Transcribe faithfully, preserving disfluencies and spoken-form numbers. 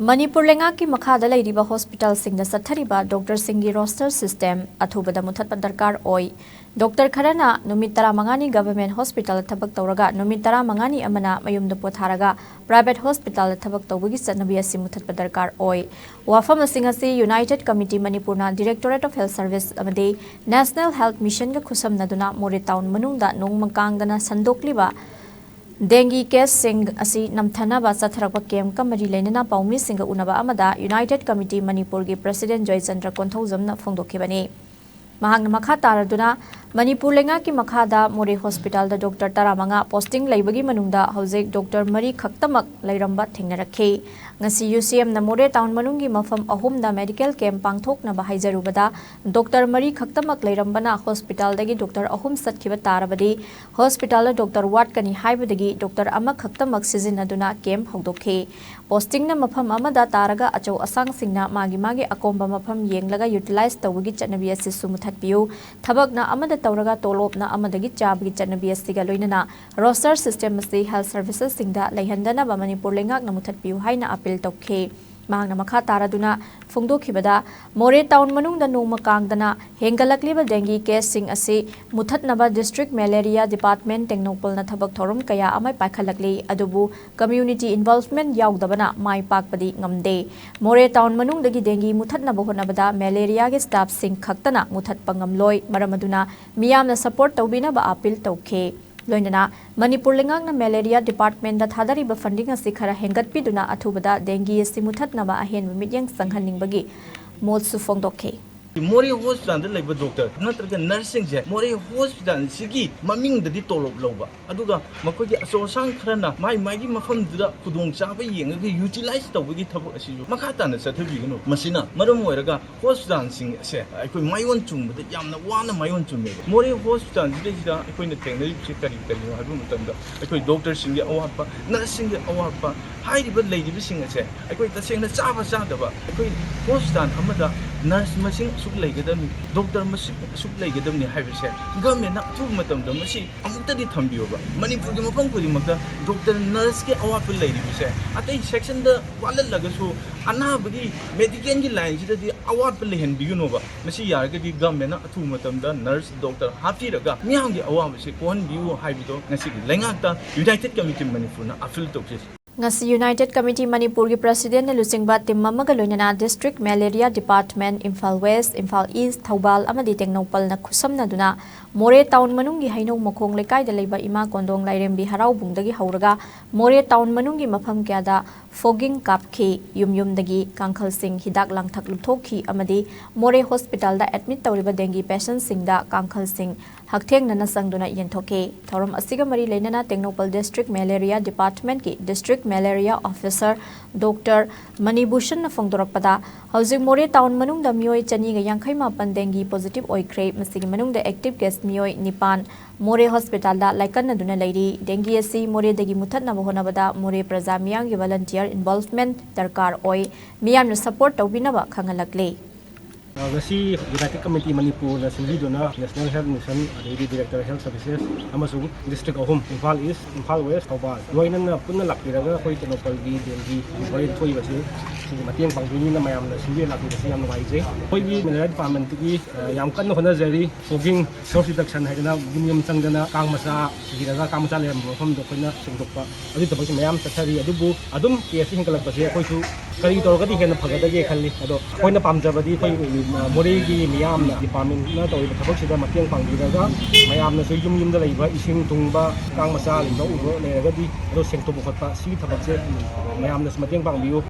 ꯃꯅꯤꯄꯨꯔ ꯂꯩꯉꯥꯛꯀꯤ ꯃꯈꯥꯗ ꯂꯩꯔꯤꯕ ꯍꯣꯁꯄꯤꯇꯥꯜꯁꯤꯡꯗ ꯆꯠꯊꯔꯤꯕ ꯗꯣꯛꯇꯔꯁꯤꯡꯒꯤ ꯔꯣꯁꯇꯔ ꯁꯤꯁꯇꯦꯝ ꯑꯊꯨꯕꯗ ꯃꯨꯊꯠꯄ ꯗꯔꯀꯥꯔ ꯑꯣꯏ꯫ ꯗꯣꯛꯇꯔ ꯈꯔꯅ ꯅꯨꯃꯤꯠ ꯇꯔꯥꯃꯉꯥꯅꯤ ꯒꯚꯔꯟꯃꯦꯟꯠ ꯍꯣꯁꯄꯤꯇꯥꯜꯗ ꯊꯕꯛ ꯇꯧꯔꯒ ꯅꯨꯃꯤꯠ ꯇꯔꯥꯃꯉꯥꯅꯤ ꯑꯃꯅ ꯃꯌꯨꯝꯗ ꯄꯣꯊꯥꯔꯒ ꯄ꯭ꯔꯥꯏꯚꯦꯠ ꯍꯣꯁꯄꯤꯇꯥꯜꯗ ꯊꯕꯛ ꯇꯧꯕꯒꯤ ꯆꯠꯅꯕꯤ ꯑꯁꯤ ꯃꯨꯊꯠꯄ ꯗꯔꯀꯥꯔ ꯑꯣꯏ꯫ ꯋꯥꯐꯝ ꯑꯁꯤꯡ ꯑꯁꯤ ꯌꯨꯅꯥꯏꯇꯦꯗ ꯀꯃꯤꯇꯤ ꯃꯅꯤꯄꯨꯔꯅ ꯗꯤꯔꯦꯛꯇꯣꯔꯦꯠ ꯑꯣꯐ ꯍꯦꯜꯊ ꯁꯔꯚꯤꯁ ꯑꯃꯗꯤ ꯅꯦꯁꯅꯦꯜ ꯍꯦꯜꯊ ꯃꯤꯁꯟꯒ ꯈꯨꯠꯁꯝꯅꯗꯨꯅ ꯃꯣꯔꯦ ꯇꯥꯎꯟ ꯃꯅꯨꯡꯗ ꯅꯣꯡꯃ ꯀꯥꯡꯗꯅ ꯁꯟꯗꯣꯛꯂꯤꯕ ꯗꯦꯡꯒꯤ ꯀꯦꯁꯁꯤꯡ ꯑꯁꯤ ꯅꯝꯊꯅꯕ ꯆꯠꯊꯔꯛꯄ ꯀꯦꯝꯞꯀ ꯃꯔꯤ ꯂꯩꯅꯅ ꯄꯥꯎꯃꯤꯁꯤꯡꯒ ꯎꯅꯕ ꯑꯃꯗ ꯌꯨꯅꯥꯏꯇꯦꯗ ꯀꯃꯤꯇꯤ ꯃꯅꯤꯄꯨꯔꯒꯤ ꯄ꯭ꯔꯁꯤꯗꯦꯟꯠ ꯖꯣꯏꯆꯟꯗ꯭ꯔ ꯀꯣꯟꯊꯧꯖꯝꯅ ꯐꯣꯡꯗꯣꯛꯈꯤꯕꯅꯤ꯫ ꯃꯍꯥꯛꯅ ꯃꯈꯥ ꯇꯥꯔꯗꯨꯅ, ꯃꯅꯤꯄꯨꯔ ꯂꯩꯉꯥꯛꯀꯤ ꯃꯈꯥꯗ ꯃꯣꯔꯦ ꯍꯣꯁꯄꯤꯇꯥꯜꯗ ꯗꯣꯛꯇꯔ ꯇꯔꯥꯃꯉꯥ ꯄꯣꯁꯇꯤꯡ ꯂꯩꯕꯒꯤ ꯃꯅꯨꯡꯗ ꯍꯧꯖꯤꯛ ꯗꯣꯛꯇꯔ ꯃꯔꯤ ꯈꯛꯇꯃꯛ ꯂꯩꯔꯝꯕ ꯊꯦꯡꯅꯔꯛꯈꯤ꯫ ꯉꯁꯤ ꯌꯨ ꯁꯤ ꯑꯦꯝꯅ ꯃꯣꯔꯦ ꯇꯥꯎꯟ ꯃꯅꯨꯡꯒꯤ ꯃꯐꯝ ꯑꯍꯨꯝꯗ ꯃꯦꯗꯤꯀꯦꯜ ꯀꯦꯝꯞ ꯄꯥꯡꯊꯣꯛꯅꯕ ꯍꯥꯏꯖꯔꯨꯕꯗ, ꯗꯣꯛꯇꯔ ꯃꯔꯤ ꯈꯛꯇꯃꯛ ꯂꯩꯔꯝꯕꯅ ꯍꯣꯁꯄꯤꯇꯥꯜꯗꯒꯤ ꯗꯣꯛꯇꯔ ꯑꯍꯨꯝ ꯆꯠꯈꯤꯕ ꯇꯥꯔꯕꯗꯤ ꯍꯣꯁꯄꯤꯇꯥꯜꯗ ꯗꯣꯛꯇꯔ ꯋꯥꯠꯀꯅꯤ ꯍꯥꯏꯕꯗꯒꯤ ꯗꯣꯛꯇꯔ ꯑꯃꯈꯛꯇꯃꯛ ꯁꯤꯖꯤꯟꯅꯗꯨꯅ ꯀꯦꯝꯞ ꯍꯧꯗꯣꯛꯈꯤ꯫ ꯄꯣꯁꯇꯤꯡꯅ ꯃꯐꯝ ꯑꯃꯗ ꯇꯥꯔꯒ ꯑꯆꯧ ꯑꯁꯥꯡꯁꯤꯡꯅ ꯃꯥꯒꯤ ꯃꯥꯒꯤ ꯑꯀꯣꯝꯕ ꯃꯐꯝ ꯌꯦꯡꯂꯒ ꯌꯨꯇꯤꯂꯥꯏꯖ ꯇꯧꯕꯒꯤ ꯆꯠꯅꯕꯤ ꯑꯁꯤꯁꯨ ꯃꯨꯊꯠꯄꯤꯌꯨ꯫ ꯊꯕꯛꯅ ꯑꯃꯗ ꯇꯧꯔꯒ ꯇꯣꯂꯣꯞꯅ ꯑꯃꯗꯒꯤ ꯆꯥꯕꯒꯤ ꯆꯠꯅꯕꯤ ꯑꯁꯤꯒ ꯂꯣꯏꯅꯅ ꯔꯣꯁꯇꯔ ꯁꯤꯁꯇꯦꯝ ꯑꯁꯤ ꯍꯦꯜꯊ ꯁꯔꯚꯤꯁꯦꯁꯁꯤꯡꯗ ꯂꯩꯍꯟꯗꯅꯕ ꯃꯅꯤꯄꯨꯔ ꯂꯩꯉꯥꯛꯅ ꯃꯨꯊꯠꯄꯤꯌꯨ ꯍꯥꯏꯅ ꯑꯄꯤꯜ ꯇꯧꯈꯤ꯫ ꯃꯍꯥꯛꯅ ꯃꯈꯥ ꯇꯥꯔꯗꯨꯅ ꯐꯣꯡꯗꯣꯛꯈꯤꯕꯗ, ꯃꯣꯔꯦ ꯇꯥꯎꯟ ꯃꯅꯨꯡꯗ ꯅꯣꯡꯃ ꯀꯥꯡꯗꯅ ꯍꯦꯟꯒꯠꯂꯛꯂꯤꯕ ꯗꯦꯡꯒꯤ ꯀꯦꯁꯁꯤꯡ ꯑꯁꯤ ꯃꯨꯊꯠꯅꯕ ꯗꯤꯁꯇ꯭ꯔꯤꯛ ꯃꯦꯂꯦꯔꯤꯌꯥ ꯗꯤꯄꯥꯔꯠꯃꯦꯟꯠ ꯇꯦꯡꯅꯧꯄꯜꯅ ꯊꯕꯛ ꯊꯧꯔꯝ ꯀꯌꯥ ꯑꯃ ꯄꯥꯏꯈꯠꯂꯛꯂꯤ, ꯑꯗꯨꯕꯨ ꯀꯝꯃ꯭ꯌꯨꯅꯤꯇꯤ ꯏꯟꯚꯣꯜꯚꯃꯦꯟꯠ ꯌꯥꯎꯗꯕꯅ ꯃꯥꯏ ꯄꯥꯛꯄꯗꯤ ꯉꯝꯗꯦ꯫ ꯃꯣꯔꯦ ꯇꯥꯎꯟ ꯃꯅꯨꯡꯗꯒꯤ ꯗꯦꯡꯒꯤ ꯃꯨꯊꯠꯅꯕ ꯍꯣꯠꯅꯕꯗ ꯃꯦꯂꯦꯔꯤꯌꯥꯒꯤ ꯁ꯭ꯇꯥꯐꯁꯤꯡ ꯈꯛꯇꯅ ꯃꯨꯊꯠꯄ ꯉꯝꯂꯣꯏ, ꯃꯔꯝ ꯑꯗꯨꯅ ꯃꯤꯌꯥꯝꯅ ꯁꯄꯣꯔꯠ ꯇꯧꯕꯤꯅꯕ ꯑꯄꯤꯜ ꯇꯧꯈꯤ꯫ ꯂꯣꯏꯅꯅ ꯃꯅꯤꯄꯨꯔ ꯂꯩꯉꯥꯛꯅ ꯃꯦꯂꯦꯔꯤꯌꯥ ꯗꯤꯄꯥꯔꯠꯃꯦꯟꯠꯗ ꯊꯥꯗꯔꯤꯕ ꯐꯟꯗꯤꯡ ꯑꯁꯤ ꯈꯔ ꯍꯦꯟꯒꯠꯄꯤꯗꯨꯅ ꯑꯊꯨꯕꯗ ꯗꯦꯡꯒꯤ ꯑꯁꯤ ꯃꯨꯊꯠꯅꯕ ꯑꯍꯦꯟꯕ ꯃꯤꯠꯌꯦꯡ ꯆꯪꯍꯟꯅꯤꯡꯕꯒꯤ ꯃꯣꯠꯁꯨ ꯐꯣꯡꯗꯣꯛꯈꯤ꯫ ꯃꯣꯔꯦ ꯍꯣꯁꯄꯤꯇꯥꯜꯗ ꯂꯩꯕ ꯗꯣꯛꯇꯔ ꯅꯠꯇ꯭ꯔꯒ ꯅꯔꯁꯁꯤꯡꯁꯦ ꯃꯣꯔꯦ ꯍꯣꯁꯄꯤꯇꯥꯜꯁꯤꯒꯤ ꯃꯃꯤꯡꯗꯗꯤ ꯇꯣꯂꯣꯞ ꯂꯧꯕ, ꯑꯗꯨꯒ ꯃꯈꯣꯏꯒꯤ ꯑꯆꯧ ꯑꯁꯥꯡ ꯈꯔꯅ ꯃꯥꯏ ꯃꯥꯏꯒꯤ ꯃꯐꯝꯗꯨꯗ ꯈꯨꯗꯣꯡꯆꯥꯕ ꯌꯦꯡꯉꯒ ꯌꯨꯇꯤꯂꯥꯏꯖ ꯇꯧꯕꯒꯤ ꯊꯕꯛ ꯑꯁꯤꯁꯨ ꯃꯈꯥ ꯇꯥꯅ ꯆꯠꯊꯕꯤꯒꯅꯨ꯫ ꯃꯁꯤꯅ ꯃꯔꯝ ꯑꯣꯏꯔꯒ ꯍꯣꯁꯄꯤꯇꯥꯜꯁꯤꯡ ꯑꯁꯦ ꯑꯩꯈꯣꯏ ꯃꯥꯏꯑꯣꯟ ꯆꯨꯝꯕꯗ ꯌꯥꯝꯅ ꯋꯥꯅ ꯃꯥꯏꯑꯣꯟ ꯆꯨꯝꯃꯦꯕ꯫ ꯃꯣꯔꯦ ꯍꯣꯁꯄꯤꯇꯥꯜꯁꯤꯗꯩꯁꯤꯗ ꯑꯩꯈꯣꯏꯅ ꯊꯦꯡꯅꯔꯤꯕꯁꯤ ꯀꯔꯤ ꯀꯔꯤꯅꯣ ꯍꯥꯏꯕ ꯃꯇꯝꯗ, ꯑꯩꯈꯣꯏ ꯗꯣꯛꯇꯔꯁꯤꯡꯒꯤ ꯑꯋꯥꯠꯄ, ꯅꯔꯁꯁꯤꯡꯒꯤ ꯑꯋꯥꯠꯄ, ꯍꯥꯏꯔꯤꯕ ꯂꯩꯔꯤꯕꯁꯤꯡ ꯑꯁꯦ ꯑꯩꯈꯣꯏ ꯇꯁꯦꯡꯅ ꯆꯥꯕ ꯆꯥꯗꯕ, ꯑꯩꯈꯣꯏ ꯍꯣꯁꯄꯤꯇꯥꯜ ꯑꯃꯗ ꯅꯔꯁ ꯃꯁꯤꯡ ꯂꯩꯒꯗꯕꯅꯤ, ꯗꯣꯛꯇꯔ ꯃꯁꯤꯡ ꯑꯁꯨꯛ ꯂꯩꯒꯗꯕꯅꯤ ꯍꯥꯏꯕꯁꯦ ꯒꯚꯔꯟꯃꯦꯟꯠꯅ ꯑꯊꯨꯕ ꯃꯇꯝꯗ ꯃꯁꯤ ꯑꯃꯨꯛꯇꯗꯤ ꯊꯝꯕꯤꯌꯣꯕ꯫ ꯃꯅꯤꯄꯨꯔꯒꯤ ꯃꯐꯝ ꯈꯨꯗꯤꯡꯃꯛꯇ ꯗꯣꯛꯇꯔ, ꯅꯔꯁꯀꯤ ꯑꯋꯥꯠꯄ ꯂꯩꯔꯤꯕꯁꯦ ꯑꯇꯩ ꯁꯦꯛꯁꯟꯗ ꯋꯥꯠꯍꯜꯂꯒꯁꯨ ꯑꯅꯥꯕꯒꯤ ꯃꯦꯗꯤꯀꯦꯜꯒꯤ ꯂꯥꯏꯟꯁꯤꯗꯗꯤ ꯑꯋꯥꯠꯄ ꯂꯩꯍꯟꯕꯤꯒꯅꯣꯕ꯫ ꯃꯁꯤ ꯌꯥꯔꯒꯗꯤ ꯒꯚꯔꯟꯃꯦꯟꯠꯅ ꯑꯊꯨꯕ ꯃꯇꯝꯗ ꯅꯔꯁ, ꯗꯣꯛꯇꯔ ꯍꯥꯞꯄꯤꯔꯒ ꯃꯤꯌꯥꯝꯒꯤ ꯑꯋꯥꯕꯁꯦ ꯀꯣꯛꯍꯟꯕꯤꯌꯨ ꯍꯥꯏꯕꯗꯣ ꯉꯁꯤꯒꯤ ꯂꯩꯉꯥꯛꯇ ꯌꯨꯅꯥꯏꯇꯦꯗ ꯀꯃꯤꯇꯤ ꯃꯅꯤꯄꯨꯔꯅ ꯑꯥꯄꯤꯜ ꯇꯧꯖꯔꯤ꯫ ꯉꯁꯤ ꯌꯨꯅꯥꯏꯇꯦꯗ ꯀꯃꯤꯇꯤ ꯃꯅꯤꯄꯨꯔꯒꯤ ꯄ꯭ꯔꯁꯤꯗꯦꯟꯠꯅ ꯂꯨꯆꯤꯡꯕ ꯇꯤꯝ ꯑꯃꯒ ꯂꯣꯏꯅꯅ district malaria department, Imphal west, Imphal east, Thoubal ꯑꯃꯗꯤ ꯇꯦꯡꯅꯧꯄꯜꯅ ꯈꯨꯠꯁꯝꯅꯗꯨꯅ ꯃꯣꯔꯦ ꯇꯥꯎꯟ ꯃꯅꯨꯡꯒꯤ ꯍꯩꯅꯧ ꯃꯈꯣꯡ ꯂꯩꯀꯥꯏꯗ ꯂꯩꯕ ꯏꯃꯥ ꯀꯣꯟꯗꯣꯡ ꯂꯥꯏꯔꯦꯝꯕꯤ ꯍꯔꯥꯎꯕꯨꯡꯗꯒꯤ ꯍꯧꯔꯒ ꯃꯣꯔꯦ ꯇꯥꯎꯟ ꯃꯅꯨꯡꯒꯤ ꯃꯐꯝ ꯀꯌꯥꯗ ꯐꯣꯒꯤꯡ ꯀꯥꯞꯈꯤ꯫ ꯌꯨꯝ ꯌꯨꯝꯗꯒꯤ ꯀꯥꯡꯈꯜꯁꯤꯡ, ꯍꯤꯗꯥꯛ ꯂꯥꯡꯊꯛ ꯂꯨꯞꯊꯣꯛꯈꯤ ꯑꯃꯗꯤ ꯃꯣꯔꯦ ꯍꯣꯁꯄꯤꯇꯥꯜꯗ ꯑꯦꯗꯃꯤꯠ ꯇꯧꯔꯤꯕ ꯗꯦꯡꯒꯤ ꯄꯦꯁꯦꯟꯠꯁꯤꯡꯗ ꯀꯥꯡꯈꯜꯁꯤꯡ ꯍꯛꯊꯦꯡꯅꯅ ꯆꯪꯗꯨꯅ ꯌꯦꯟꯊꯣꯛꯈꯤ꯫ ꯊꯧꯔꯝ ꯑꯁꯤꯒ ꯃꯔꯤ ꯂꯩꯅꯅ ꯇꯦꯡꯅꯧꯄꯜ ꯗꯤꯁꯇ꯭ꯔꯤꯛ ꯃꯦꯂꯦꯔꯤꯌꯥ ꯗꯤꯄꯥꯔꯠꯃꯦꯟꯠꯀꯤ ꯗꯤꯁꯇ꯭ꯔꯤꯛ ꯃꯦꯂꯦꯔꯤꯌꯥ ꯑꯣꯐꯤꯁꯔ ꯗꯣꯛꯇꯔ ꯃꯅꯤꯚꯨꯁꯟꯅ ꯐꯣꯡꯗꯣꯔꯛꯄꯗ, ꯍꯧꯖꯤꯛ ꯃꯣꯔꯦ ꯇꯥꯎꯟ ꯃꯅꯨꯡꯗ ꯃꯤꯑꯣꯏ ꯆꯅꯤꯒ ꯌꯥꯡꯈꯩ ꯃꯥꯄꯟ ꯗꯦꯡꯒꯤ ꯄꯣꯖꯤꯇꯤꯚ ꯑꯣꯏꯈ꯭ꯔꯦ꯫ ꯃꯁꯤꯒꯤ ꯃꯅꯨꯡꯗ ꯑꯦꯛꯇꯤꯚ ꯀꯦꯁ ꯃꯤꯑꯣꯏ ꯅꯤꯄꯥꯟ ꯃꯣꯔꯦ ꯍꯣꯁꯄꯤꯇꯥꯜꯗ ꯂꯥꯏꯀꯠꯅꯗꯨꯅ ꯂꯩꯔꯤ꯫ ꯗꯦꯡꯒꯤ ꯑꯁꯤ ꯃꯣꯔꯦꯗꯒꯤ ꯃꯨꯊꯠꯅꯕ ꯍꯣꯠꯅꯕꯗ ꯃꯣꯔꯦ ꯄ꯭ꯔꯖꯥ ꯃꯤꯌꯥꯝꯒꯤ ꯚꯣꯂꯨꯟꯇꯤꯌꯔ ꯏꯟꯚꯣꯜꯚꯃꯦꯟꯠ ꯗꯔꯀꯥꯔ ꯑꯣꯏ꯫ ꯃꯤꯌꯥꯝꯅ ꯁꯄꯣꯔꯠ ꯇꯧꯕꯤꯅꯕ ꯈꯪꯍꯜꯂꯛꯂꯤ꯫ ꯑ, ꯉꯁꯤ ꯌꯨꯅꯥꯏꯇꯦꯗ ꯀꯃꯤꯇꯤ ꯃꯅꯤꯄꯨꯔꯅ ꯁꯤꯟꯕꯤꯗꯨꯅ ꯅꯦꯁꯅꯦꯜ ꯍꯦꯜꯊ ꯃꯤꯁꯟ, ꯑꯗꯩꯗꯤ ꯗꯤꯔꯦꯛꯇꯔ ꯍꯦꯜꯊ ꯁꯔꯚꯤꯁꯦꯁ ꯑꯃꯁꯨꯡ ꯗꯤꯁꯇ꯭ꯔꯤꯛ ꯑꯍꯨꯝ, ꯏꯝꯐꯥꯜ ꯏꯁ, ꯏꯝꯐꯥꯜ ꯋꯦꯁ, ꯊꯧꯕꯥꯜ, ꯂꯣꯏꯅꯅ ꯄꯨꯟꯅ ꯂꯥꯛꯄꯤꯔꯒ ꯑꯩꯈꯣꯏ ꯇꯦꯡꯅꯧꯄꯜꯒꯤ ꯗꯦꯡꯒꯤ ꯋꯥꯔꯦꯞ ꯊꯣꯛꯏꯕꯁꯤ ꯁꯤꯒꯤ ꯃꯇꯦꯡ ꯄꯥꯡꯕꯤꯅꯤꯅ ꯃꯌꯥꯝꯅ ꯁꯤꯟꯕꯤꯔ ꯂꯥꯛꯄꯤꯕꯁꯤ ꯌꯥꯝ ꯅꯨꯡꯉꯥꯏꯖꯩ꯫ ꯑꯩꯈꯣꯏꯒꯤ ꯃꯦꯂꯦꯔꯤꯌꯥ ꯗꯤꯄꯥꯔꯠꯃꯦꯟꯠꯇꯒꯤ, ꯑ, ꯌꯥꯝ ꯀꯟꯅ ꯍꯣꯠꯅꯖꯔꯤ꯫ ꯐꯣꯒꯤꯡ, ꯁꯣꯔꯁ ꯔꯤꯗꯛꯁꯟ ꯍꯥꯏꯗꯅ ꯌꯨꯝ ꯌꯨꯝ ꯆꯪꯗꯅ ꯀꯥꯡ ꯃꯆꯥ ꯁꯤꯔꯒ ꯀꯥꯡ ꯃꯆꯥ ꯂꯩꯔꯝꯕ ꯃꯐꯝꯗꯣ ꯑꯩꯈꯣꯏꯅ ꯁꯦꯡꯗꯣꯛꯄ, ꯑꯗꯨꯒꯤ ꯊꯕꯛꯁꯤ ꯃꯌꯥꯝ ꯆꯠꯊꯔꯤ꯫ ꯑꯗꯨꯕꯨ ꯑꯗꯨꯝ ꯀꯦꯁꯁꯤ ꯍꯦꯟꯒꯠꯂꯛꯄꯁꯦ ꯑꯩꯈꯣꯏꯁꯨ ꯀꯔꯤ ꯇꯧꯔꯒꯗꯤ ꯍꯦꯟꯅ ꯐꯒꯗꯒꯦ ꯈꯜꯂꯤ꯫ ꯑꯗꯣ ꯑꯩꯈꯣꯏꯅ ꯄꯥꯝꯖꯕꯗꯤ ꯑꯩꯈꯣꯏ, ꯑ, ꯃꯣꯔꯦꯒꯤ ꯃꯤꯌꯥꯝꯅ ꯗꯤꯄꯥꯔꯠꯃꯦꯟꯠꯅ ꯇꯧꯔꯤꯕ ꯊꯕꯛꯁꯤꯗ ꯃꯇꯦꯡ ꯄꯥꯡꯕꯤꯔꯒ ꯃꯌꯥꯝꯅꯁꯨ ꯌꯨꯝ ꯌꯨꯝꯗ ꯂꯩꯕ ꯏꯁꯤꯡ ꯊꯨꯡꯕ, ꯀꯥꯡ ꯃꯆꯥ ꯂꯩꯕ ꯎꯕ ꯂꯩꯔꯒꯗꯤ ꯑꯗꯣ ꯁꯦꯡꯗꯣꯛꯄ ꯈꯣꯠꯄ, ꯁꯤꯒꯤ ꯊꯕꯛꯁꯦ ꯃꯌꯥꯝꯅꯁꯨ ꯃꯇꯦꯡ ꯄꯥꯡꯕꯤꯌꯨ꯫